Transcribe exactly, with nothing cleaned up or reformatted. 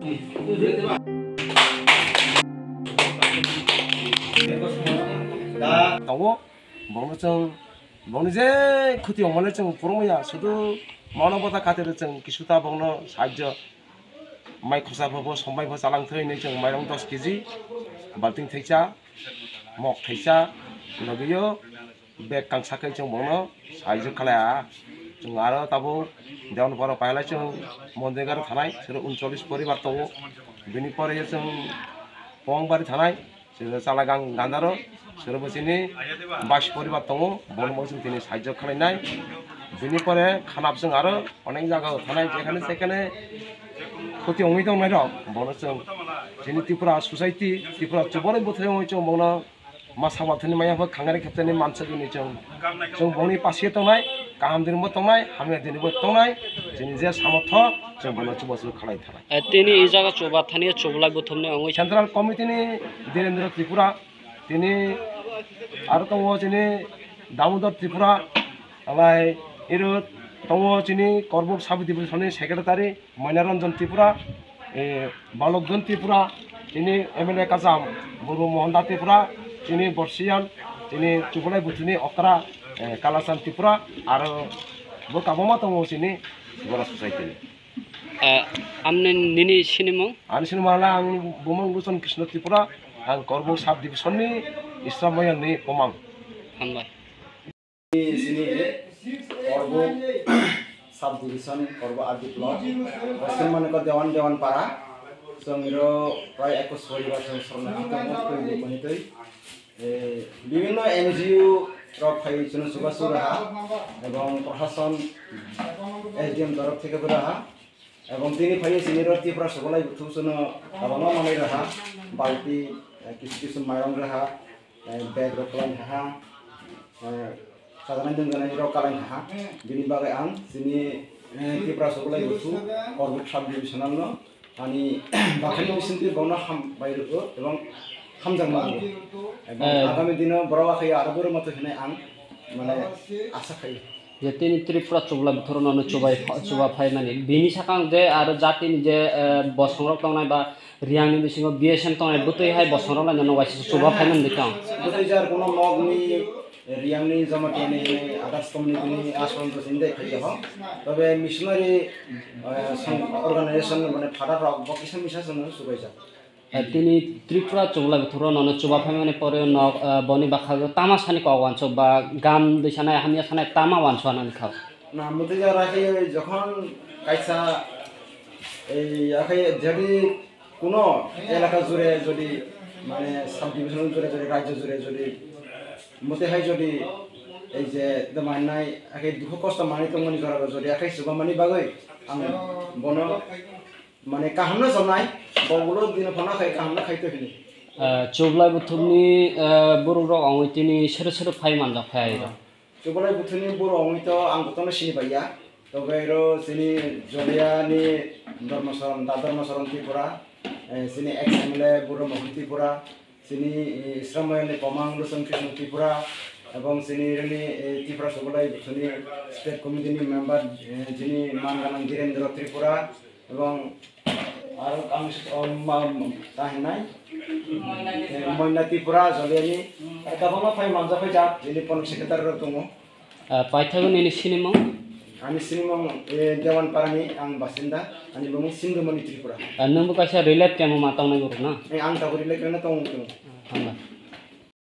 Tongo, bongni je khoti ongmani chwng phurumaya, sudu mano bota khatiro chwng kisuta bongno sahajjo. Mai khosa bo, bo sombai bo chalang thwi hinwi chwng mairong dos kg, balting thaisa, mok thaisa, logiyo bag kangsa khe chwng bono sahajjo khlaiya. Chwng aro tabuk Dewan paro pailai chwng Mondigar thanai, sero uncholish poribar tongo. Bini pore chwng Pongwangpari thanai, Sero Chalagang Gandaro, sero bo chini bais poribar tongo, bono bo chwng tini sahajjo khlainai. Bini pore khanap chwng aro onek jaga o thanai, jekhane sekhane khoti ongwi tongnai rok, bono chwng chini Tripura society, Tripura chuboni bwthai ongwi chwng bono ma sama thani maya bo khangari kheptani mansa gini chwng, chwng boni pasie tongnai, kaham dinbo tongnai, hamya dinbo tongnai, chini je samotho chwng bono chubachu khalai thanai. Eh, tini i jaga chuba thani chublai buthumni ongwi. Central Committee ni Dhirendra Tripura, tini aro tongo chini Damodar Tripura, alai iro tongo chini Korbuk Sub Division ni Secretary Moina Ranjan Tripura, eh, Balokjon Tripura, chini M L A Kacham Guru Mohan Das Tripura, chini Borsiyan, chini Chublai Buthuni Okra, eh, Kalachan Tripura, aro bo kabangma tongo chini Bora Society ni. Eh, amni nini sinimung? Ani sinimung hala ang bumung Luchon Krishna Tripura, ang Korbuk Sub Division ni Isra Moyang ni Komang. Hambai. Sini Korbuk Sub Division, Korbuk R D Block, Western Maniko Dewan, Dewan Para, chwng iro prai ekus poribar chwng sorna hitongo, twi bukoni twi. Eh, bibhinno N G O rok phai chwngno chubachu raha, ebong prashason S D M torof theke bo raha, ebong tini phai chini ro Tripura Suglai Buthu chwngno kwbangma manwi raha, balti, eh, kisu kisu mairong raha, eh, bag rok kwlai raha, eh, Sajana dungjanai rok kalai ha, bini bagwi ang chini, eh, Tripura Suglai Buthu, Korbuk Sub Divisional no ani bakhani bisingtwi bono hambai rwo ebong hamjakma rwo. Ebong, eh, agami dino borok akhai aro boro mato hinai ang mane asa khai. Je tini Tripura Suglai Buthu rok no chubai pha-, chuba phai mani. Bini sakang je aro jatini je, eh, bosong rok tongnai ba Riyangni bisingo B S N tongnai bwtwi hai bosong rok laino no waisa chuba phai mani tong. Bwtwi jar kuno nokni Riyangni Jamatia ni others community ni ashram to sindai phai ho. Tobe missionary, eh, song organization mane father rok bo kisa misa song chubai jak. Eh, tini Tripura Suglai Buthu rok no chuba phai mani pore no, eh, boni bwkha tama sani kok wanso ba gam dwi sanai hamya sanai tama wanso anani kha. Na muti jara khe jokhon kaisa ei akhai jadi kuno elaka jure jodi mane sub division jure jodi rajyo jure jodi muti hai jodi ei je de manai akhai dukho kosto manai tongmani jora jodi akhai chuba mani bagwi ang bono mane kaham no sanai, bo ulo dino phano khai kaham no khai to hini. Ah, Suglai Buthumni, ah, borok rok ongwi tini sero sero phai manjak phai airo. Suglai Buthumni borok ongwi to ang jotono sini bai ya. Tobe ro chini Joliani Dharmasaran, Da Dharmasaran Tripura, eh, chini ex M L A Buru Mohan Tripura, chini, eh, Israel ni Komang Luchon Krishna Tripura, ebong chini rini, eh, Tripura Suglai Buthumni state committee ni member, eh, chini man ganang Dhirendra Tripura, ebong aro ang s-, o ma-, ma-, ta hinai? Eh, Moina Tripura, Joliani. Aro kabangma phai manjak phai jak, bini ponok secretary rok tongo. Ah, paithago nini sinimung? Ani sinimung, eh, Dewan Parani, ang basinda, ani bumung Sindhumani Tripura. Ah, nwngbo kaisa relate kemo ma tongnai borok na? Eh, ang tabuk relate kemo tongo, tongo. Hambai.